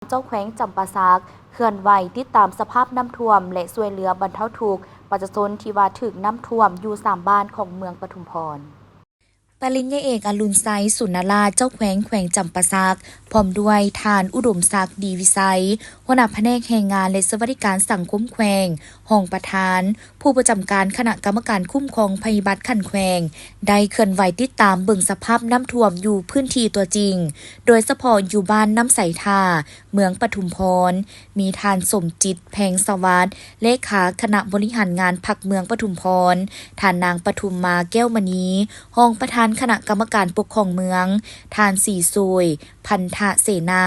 ເຈົ້າແຂວງຈຳປາສັກ ເຄື່ອນໄຫວຕິດຕາມສະພາບນ້ຳຖ້ວມ ແລະ ຊ່ວຍເຫຼືອບັນເທົາທຸກປະຊາຊົນທີ່ວ່າຖືກນ້ຳຖ້ວມຢູ່ສາມບ້ານຂອງເມືອງປະທຸມພອນ. ປະລິນຍາເອກ ອະລຸນໄຊ ສຸນນະລາດ ເຈົ້າແຂວງແຂວງຈຳປາສັກ ພ້ອມດ້ວຍທ່ານ ອຸດົມສັກ ດີວິໄຊ ຫົວໜ້າພະແນກແຮງງານ ແລະ ສະຫວັດດີການສັງຄົມແຂວງ, ຮອງປະທານ ຜູ້ປະຈຳການຄະນະກຳມະການຄຸ້ມຄອງໄພພິບັດຂັ້ນແຂວງ ໄດ້ເຄື່ອນໄຫວຕິດຕາມເບິ່ງສະພາບນ້ຳຖ້ວມຢູ່ພື້ນທີ່ຕົວຈິງ, ໂດຍສະເພາະຢູ່ບ້ານນ້ຳໃສທ່າ, ເມືອງປະທຸມພອນ, ມີທ່ານ ສົມຈິດ ແພງສະຫວັດ ເລຂາຄະນະບໍລິຫານງານພັກເມືອງປະທຸມພອນ, ທ່ານນາງ ປະທຸມມາ ແກ້ວມະນີ ຮອງປະທານຄະນະກຳມະການປົກຄອງເມືອງ, ທ່ານ ສີໂສຍ ພັນທະເສນາ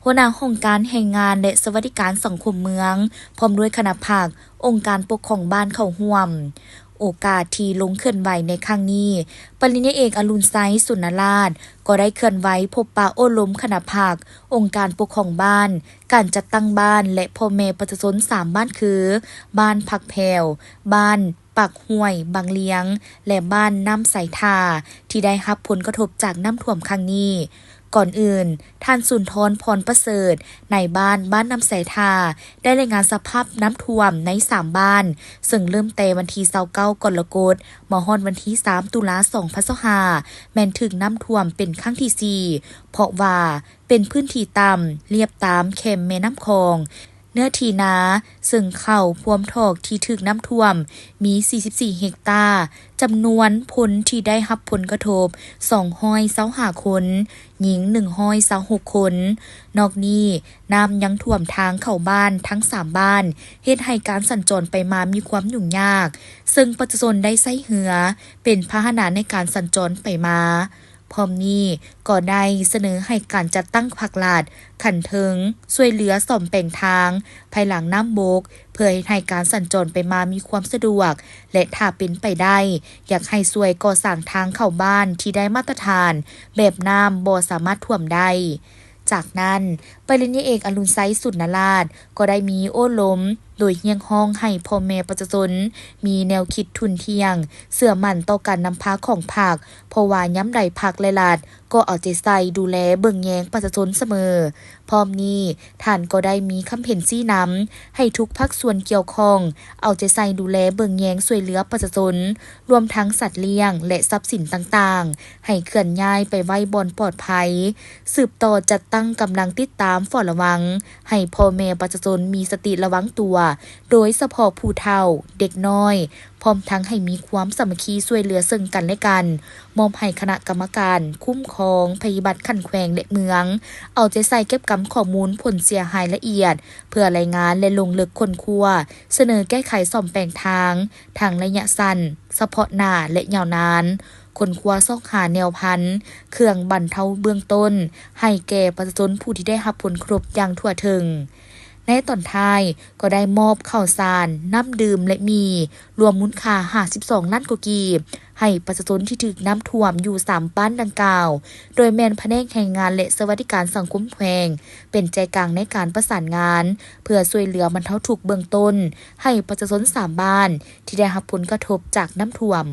ຫົວໜ້າຫ້ອງການແຮງງານ ແລະ ສະຫວັດດີການສັງຄົມເມືອງ, ພ້ອມດ້ວຍຄະນະພັກ, ອົງການປົກຄອງບ້ານເຂົ້າຮ່ວມ. ໂອກາດທີ່ລົງເຄື່ອນໄຫວໃນຄັ້ງນີ້, ປະລິນຍາເອກ ອະລຸນໄຊ ສຸນນະລາດ ກໍໄດ້ເຄື່ອນໄຫວພົບປະໂອ້ລົມຄະນະພັກ, ອົງການປົກຄອງບ້ານ, ການຈັດຕັ້ງບ້ານ ແລະ ພໍ່ແມ່ປະຊາຊົນສາມບ້ານຄື ບ້ານຜັກແພ້ວ, ບ້ານປາກຫ້ວຍບັງລຽງ ແລະ ບ້ານນ້ຳໃສທ່າ ທີ່ໄດ້ຮັບຜົນກະທົບຈາກນ້ຳຖ້ວມຄັ້ງນີ້. ກ່ອນອື່ນ, ທ່ານ ສຸນທອນ ພອນປະເສີດ ນາຍບ້ານບ້ານນ້ຳໃສທ່າ ໄດ້ລາຍງານສະພາບນ້ຳຖ້ວມໃນສາມບ້ານ, ເຊິ່ງເລີ່ມແຕ່ວັນທີຊາວເກົ້າ ກໍລະກົດ ມາຮອດວັນທີສາມ ຕຸລາ ສອງພັນຊາວຫ້າ ແມ່ນຖືກນ້ຳຖ້ວມເປັນຄັ້ງທີສີ່ ເພາະວ່າ ເປັນພື້ນທີ່ຕ່ຳ ລຽບຕາມແຄມແມ່ນ້ຳຂອງ. ເນື້ອທີ່ນາ ເຊິ່ງເຂົ້າພວມຖອກທີ່ຖືກນ້ຳຖ້ວມ ມີສີ່ສິບສີ່ເຮັກຕາ, ຈຳນວນຄົນທີ່ໄດ້ຮັບຜົນກະທົບ ສອງຮ້ອຍຊາວຫ້າຄົນ, ຍິງ ໜຶ່ງຮ້ອຍຊາວຫົກຄົນ. ນອກນີ້, ນ້ຳຍັງຖ້ວມທາງເຂົ້າບ້ານທັງສາມບ້ານ, ເຮັດໃຫ້ການສັນຈອນໄປມາມີຄວາມຫຍຸ້ງຍາກ, ເຊິ່ງປະຊາຊົນໄດ້ໃຊ້ເຮືອເປັນພາຫະນະໃນການສັນຈອນໄປມາ. ພ້ອມນີ້ກໍໄດ້ສະເໜີໃຫ້ການຈັດຕັ້ງພາກລັດຂັ້ນເທິງຊ່ວຍເຫຼືອສ້ອມແປງທາງພາຍຫຼັງນ້ຳບົກ ເພື່ອເຮັດໃຫ້ການສັນຈອນໄປມາມີຄວາມສະດວກ ແລະ ຖ້າເປັນໄປໄດ້ ຢາກໃຫ້ຊ່ວຍກໍ່ສ້າງທາງເຂົ້າບ້ານທີ່ໄດ້ມາດຕະຖານ ແບບນ້ຳບໍ່ສາມາດຖ້ວມໄດ້. ຈາກນັ້ນ, ປະລິນຍາເອກ ອະລຸນໄຊ ສຸນນະລາດ ກໍໄດ້ມີໂອ້ລົມ ໂດຍຮຽກຮ້ອງໃຫ້ພໍ່ແມ່ປະຊາຊົນມີແນວຄິດທຸ່ນທ່ຽງ, ເຊື່ອໝັ້ນຕໍ່ການນຳພາຂອງພັກ, ເພາະວ່າຍາມໃດພັກ ແລະ ລັດ ກໍເອົາໃຈໃສ່ດູແລເບິ່ງແຍງປະຊາຊົນສະເໝີ. ພ້ອມນີ້, ທ່ານກໍໄດ້ມີຄຳເຫັນຊີ້ນຳໃຫ້ທຸກພາກສ່ວນກ່ຽວຂ້ອງ ເອົາໃຈໃສ່ດູແລເບິ່ງແຍງຊ່ວຍເຫຼືອປະຊາຊົນ, ລວມທັງສັດລ້ຽງ ແລະ ຊັບສິນຕ່າງໆ ໃຫ້ເຄື່ອນຍ້າຍໄປໄວ້ບ່ອນປອດໄພ, ສືບຕໍ່ຈັດຕັ້ງກຳລັງຕິດຕາມເຝົ້າລະວັງ ໃຫ້ພໍ່ແມ່ປະຊາຊົນມີສະຕິລະວັງຕົວ, ໂດຍສະເພາະຜູ້ເຖົ້າ, ເດັກນ້ອຍ, ພ້ອມທັງໃຫ້ມີຄວາມສາມັກຄີຊ່ວຍເຫຼືອເຊິ່ງກັນ ແລະ ກັນ, ມອບໃຫ້ຄະນະກຳມະການຄຸ້ມຄອງໄພພິບັດຂັ້ນແຂວງ ແລະ ເມືອງ ເອົາໃຈໃສ່ເກັບກຳຂໍ້ມູນຜົນເສຍຫາຍລະອຽດ ເພື່ອລາຍງານ ແລະ ລົງເລິກຄົ້ນຄວ້າ, ສະເໜີແກ້ໄຂສ້ອມແປງທາງ ທັງໄລຍະສັ້ນ, ສະເພາະໜ້າ ແລະ ຍາວນານ, ຄົ້ນຄວ້າຊອກຫາແນວພັນເຄື່ອງບັນເທົາເບື້ອງຕົ້ນ ໃຫ້ແກ່ປະຊາຊົນຜູ້ທີ່ໄດ້ຮັບຜົນກະທົບຢ່າງທົ່ວເຖິງ. ໃນຕອນທ້າຍກໍໄດ້ມອບເຂົ້າສານ, ນ້ຳດື່ມ ແລະ ໝີ່ ລວມມູນຄ່າຫ້າສິບສອງລ້ານກວ່າກີບ ໃຫ້ປະຊາຊົນທີ່ຖືກນ້ຳຖ້ວມຢູ່ສາມບ້ານດັ່ງກ່າວ, ໂດຍແມ່ນພະແນກແຮງງານ ແລະ ສະຫວັດດີການສັງຄົມແຂວງ ເປັນໃຈກາງໃນການປະສານງານ ເພື່ອຊ່ວຍເຫຼືອບັນເທົາທຸກເບື້ອງຕົ້ນ ໃຫ້ປະຊາຊົນສາມບ້ານທີ່ໄດ້ຮັບຜົນກະທົບຈາກນ້ຳຖ້ວມ.